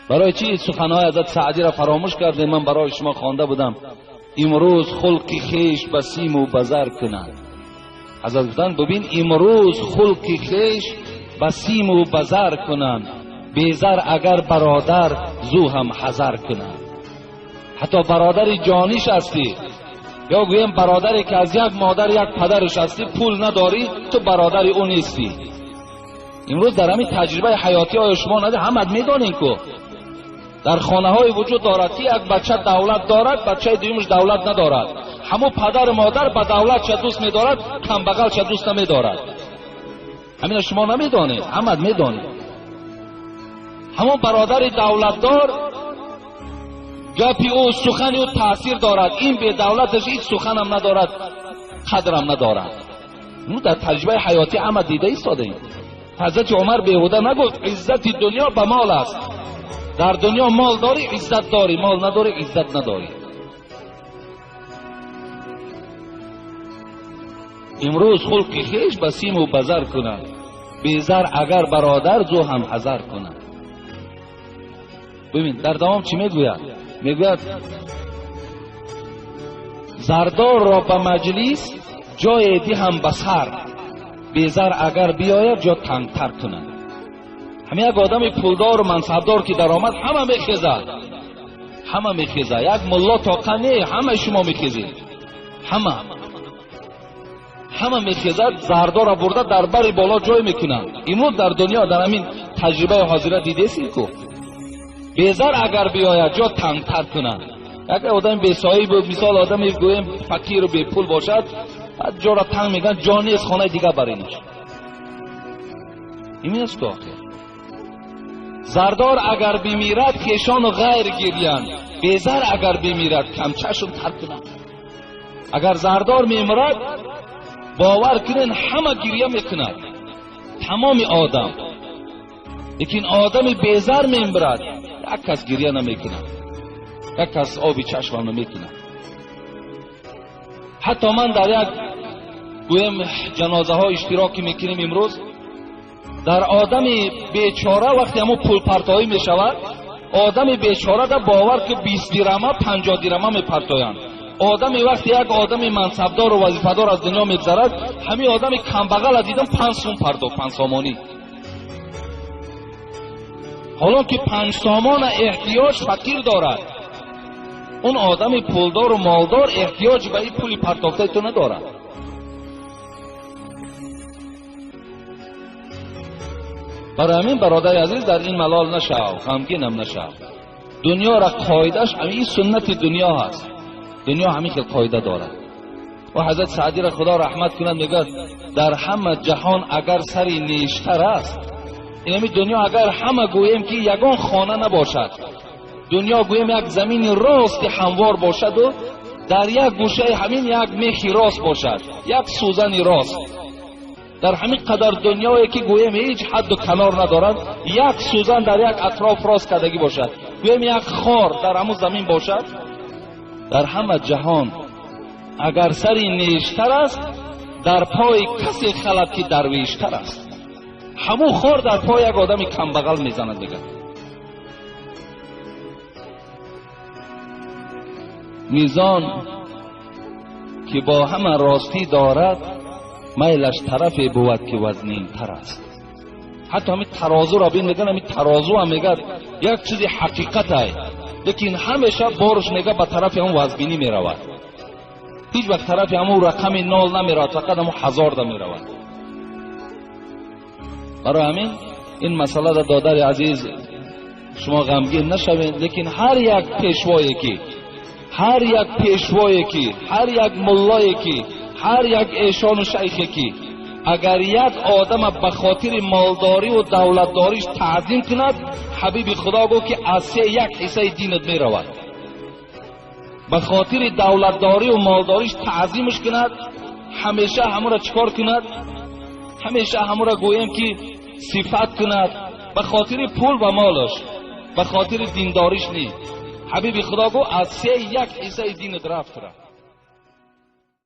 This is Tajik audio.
Барои чӣ суханҳои ҳазрат Саъдиро фаромӯш кардем? Ман барои шумо хонда будам. Имрӯз хулқи хеш ба симу ба зар кунанд. Ҳазрат гуфтанд бибин, имрӯз хулқи хеш ба симу ба зар кунанд, безар агар бародар зу ҳам ҳазар кунанд. Ҳатто бародари ҷониш ҳастӣ, ё гӯем бародаре ки аз як модар як падараш ҳастӣ, пул надорӣ, ту бародари ӯ нестӣ. Имрӯз дар ҳамин таҷрибаи ҳаётӣ оё шумо нади ҳамат медонем ку дар хонаҳое вуҷуд дорад ки як бача давлат дорад, бачаи дуюмаш давлат надорад. Ҳамун падару модар ба давлатша дӯст медорад, камбағалша дӯст намедорад. Ҳамина шумо намедонед, ҳамат медонед. Ҳамон бародари давлатдор гапи ӯ, сухани ӯ таъсир дорад, ин бедавлаташ ҳеҷ суханам надорад, қадрам надорад. Ну дар таҷрибаи ҳаётӣ ҳама дида истодаем. Ҳазрати Умар беҳуда нагуфт иззати дунё ба мол аст. Дар дунё мол дорӣ иззат дорӣ, мол надорӣ иззат надорӣ. Имрӯз хулқи хеш ба симу ба зар кунад, безар агар бародар зу ҳам ҳазар кунад. Бибин дар давом чӣ мегӯяд? Мегӯяд зардорро ба маҷлис ҷое диҳам ба сар, безар агар биёяд ҷо тангтар кунад. Ҳамин як одами пулдору мансабдор ки даромад ҳама мехезад, ҳама мехезад. Як мулло тоқа не, ҳамаи шумо мехезед, ҳама мехезад, зардорро бурда дар бари боло ҷой мекунанд. Имрӯз дар дунё дар ҳамин таҷрибаи ҳозира дидесед ку безар агар биёяд ҷо тангтар кунад. Як одами бесоҳиб, мисол одаме гӯем фақиру бепул бошад, баъд ҷоро танг мекунад, ҷо нест, хонаи дигар баринаш. Ин аст ку охир. Зардор агар бимирад хешону ғайр гирянд, безар агар бимирад камчашм тар кунанд. Агар зардор мемирад, бовар кунед ҳама гиря мекунад, тамоми одам. Лекин одами безар мемирад, як кас гиря намекунад, як кас оби чашмам намекунад. Ҳатто ман дар як гӯем ҷанозаҳо иштироки мекунем имрӯз, дар одами бечора вақте ҳамун пулпартоӣ мешавад, одами бечора да бовар ки 20 дирама 50 дирама мепартоянд. Одами вақте як одами мансабдору вазифадор аз дунё мегзарад, ҳамин одами камбағала дидам 5 сум пардохт, 5 сомонӣ. Ҳолон ки 5 сомона эҳтиёҷ фақир дорад, он одами пулдору молдор эҳтиёҷ ба ин пули партофтаи ту надорад. Барои ҳамин бародари азиз дар ин малол нашав, ғамгинам нашав. Дунёра қоидааш ҳамин суннати дунё ҳаст. Дунё ҳамин хел қоида дорад. Ва ҳазрат Саъдиро Худо раҳмат кунад, мегӯяд дар ҳама ҷаҳон агар сари нештар аст, ин ҳамин дунё агар ҳама гӯем ки ягон хона набошад, дунё гӯем як замини рости ҳамвор бошаду дар як гӯшаи ҳамин як мехи рост бошад, як сӯзани рост, дар ҳамин қадар дунёе ки гӯем ҳеҷ ҳадду канор надорад, як сӯзан дар як атроф рост кардагӣ бошад, гӯем як хор дар ҳамун замин бошад, дар ҳама ҷаҳон агар сари нештар аст, дар пои касе халад ки дарвештар аст. Ҳамун хор дар пои як одами камбағал мезанад. Мегӯяд мизон ки бо ҳама ростӣ дорад, майлаш тарафе бувад ки вазнинтар аст. Ҳатто ҳамин тарозуро бин, мегӯяд ҳамин тарозу ҳам мегӯяд як чизи ҳақиқатай, лекин ҳамеша борш мегӯяд ба тарафи ҳамун вазбинӣ меравад, ҳеҷ вақт тарафи ҳамун рақами 0 намеравад, фақат ҳамун 1000 меравад. Барои ҳамин ин масъалада додари азиз шумо ғамгин нашавед, лекин ҳар як пешвое ки, ҳар як пешвое ки, ҳар як муллое ки, ҳар як эшону шайхе ки агар як одама ба хотири молдорию давлатдориш таъзим кунад, ҳабиби Худо гуфт ки аз се як ҳиссаи динат меравад. Ба хотири давлатдорию молдориш таъзимаш кунад, ҳамеша ҳамура чикор кунад? Ҳамеша ҳамура гӯем ки сифат кунад, ба хотири пул ва молаш, ба хотири диндориш не. Ҳабиби Худо гуфт аз се як ҳиссаи динат рафт.